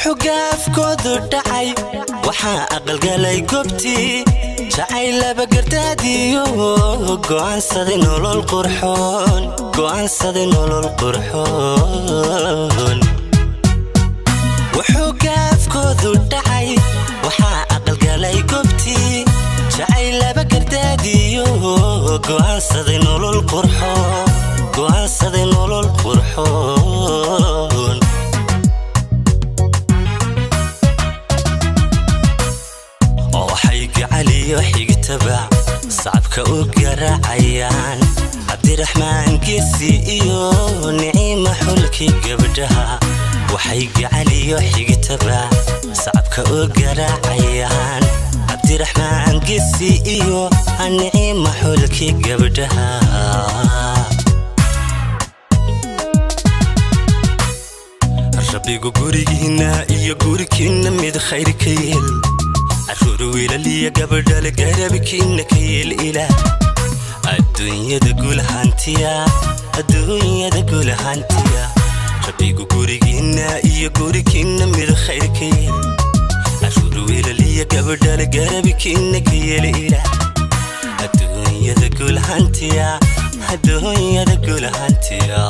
Wuxuu gaafkoodu dhacay, waxaa aqalgalay goobtii jacaylaba gardaadiyo, go'aansaday nolol qurxoon, go'aansaday nolol qurxoon. Wuxuu gaafkoodu dhacay, waxaa aqalgalay goobtii jacaylaba gardaadiyo, go'aansaday nolol qurxoon, go'aansaday nolol qurxoon. Waxay gacaliyo xigtaba sacabka u garaacayaan Cabdiraxmaan Geesi iyo Niciima, xulkii gabdhaha. Waxay gacaliyo xigtaba sacabka u garaacayaan Cabdiraxmaan Geesi iyo Niciima, xulkii gabdhaha. Rabbigu gurigiinna iyo gurikiinna mid khayr ka yeel, caruur wiilaliya gabadhale garabkiinna ka yeel. Ilaah adduunyada gulahantiya, adduunyada gulahantiya. Rabbigu gurigiinna iyo gurikiinna mid khayr ka yeel, caruur wiilaliya gabadhale garabkiinna ka yeel. Ilaah adduunyada gulahantiya, adduunyada gulahantiya.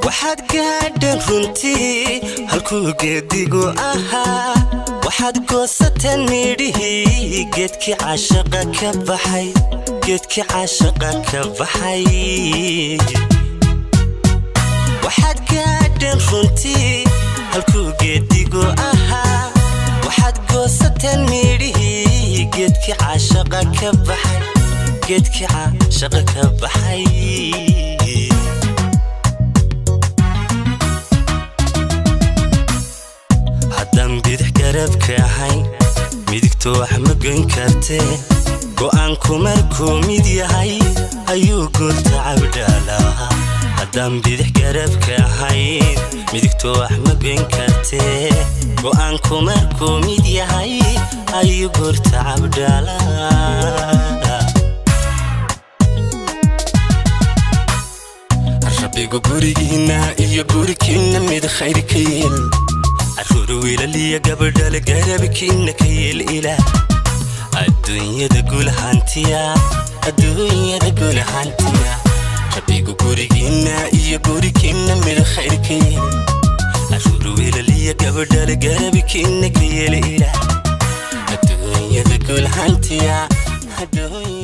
Waxaad gaadheen runtii halkuu geedigu ahaa, waxaad goosateen midhihii geedkii caashaqa ka baxay, geedkii caashaqa ka baxay. Waxaad gaadheen runtii halkuu geedigu ahaa, waxaad goosateen midhihii geedkii caashaqa ka baxay, geedkii caashaqa ka baxay. Haddaan bidix garabka ahayn, midigto wax ma goyn kartee. Go'aanku markuu mid yahay ayuu goorta cabdhalaa. Haddaan bidix garabka ahayn, midigto wax ma goyn kartee. Go'aanku markuu mid yahay ayuu goorta cabdhalaa. Rabbigu gurigiinna iyo gurikiinna mid khayr ka yeel, caruur wiilaliya gabadhale garabkiinna ka yeel. Ilaah adduunyada gulahantiya, adduunyada gulahantiya. Rabbigu gurigiinna iyo gurikiinna mid khayr ka yeel, caruur wiilaliya gabadhale garabkiinna ka yeel. Ilaah adduunyada gulahantiya, adduunyada